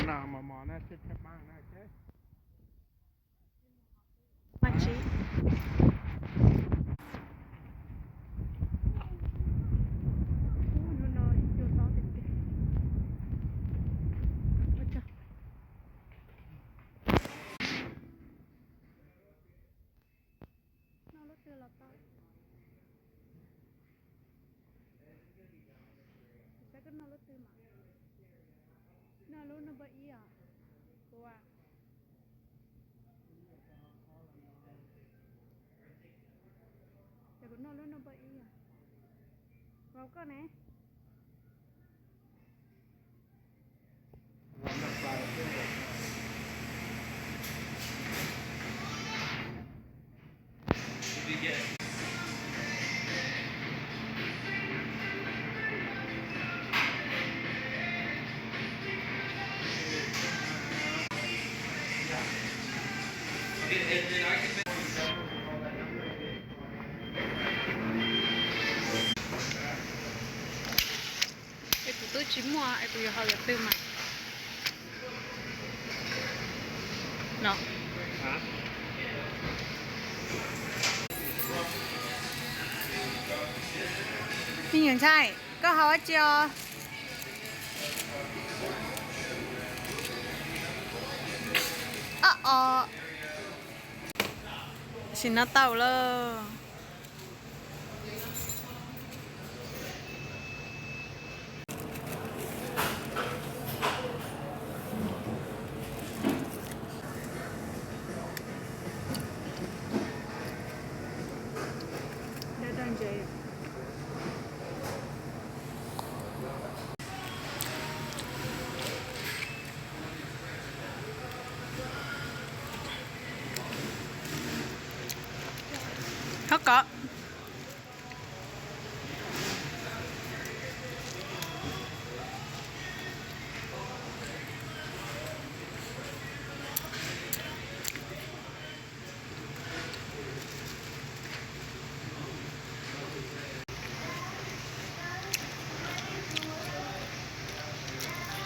Mos mos na, sib thab pab na. Mas tsis. Hnub no cua tob tiag tiag. Ua tsaug. Noj lub twg los tau. Saib koj noj lub twg mas. Noj lub no npawb ib os. Kuv, ces kuv noj lub no npawb ib os. Vauv koj ne? Es kuv twb tsis muaj es kuv yuav haus yam twg mas. No. Me nyuam ntxhais, koj haus dab tsi os? Ob os. Sim no tau lawm. Thov kom.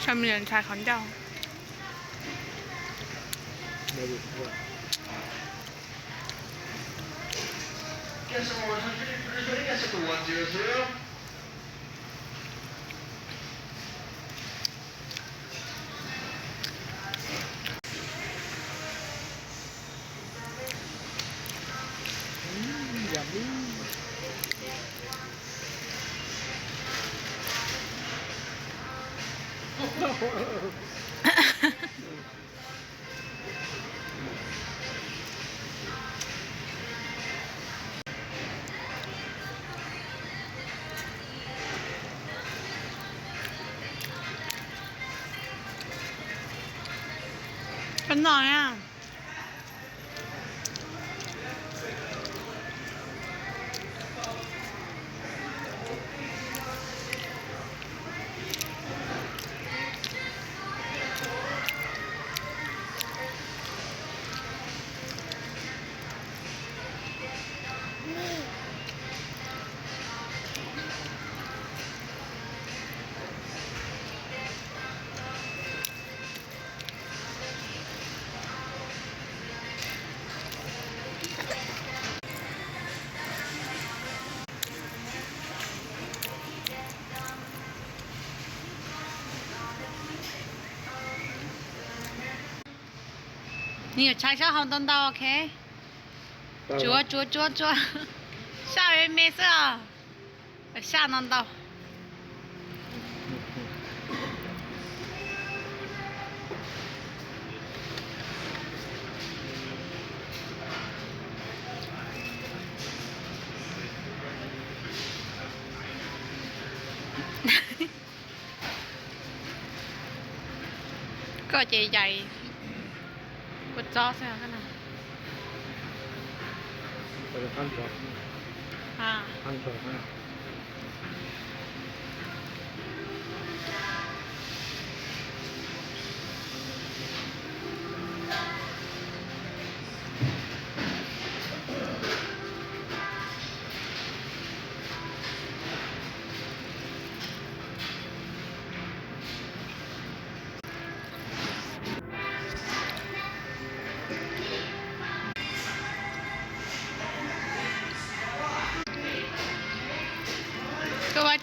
Sau me ntxhais qhov ncauj. Koj noj na. Nws yuav tshais sab hauv ntau ntau, ok. Tsuav tsuav tsuav tsuav. Saj me me xwb os. Saj ntau ntau. Koj ces yais kua txob xwb na.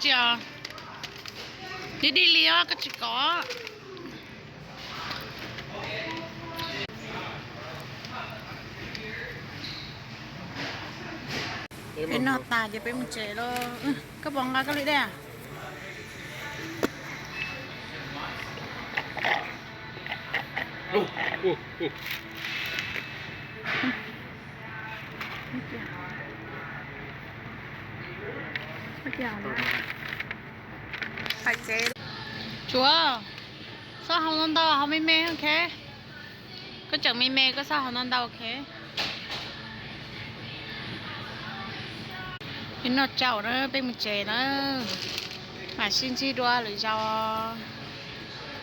Tsis, dib dib li os, koj tsis kov. Peb noj tas ces peb mus tsev lauj. Koj puas nqa koj lub dej? Tsuav, xob haus ntau ntau, haus me me, ok. Koj tseem me me koj xob haus ntau ntau, ok. Peb noj tsau na, peb mus tsev na. Mam sib ntsib dua lwm zaus.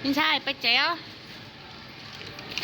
Me ntxhais, peb tsev os.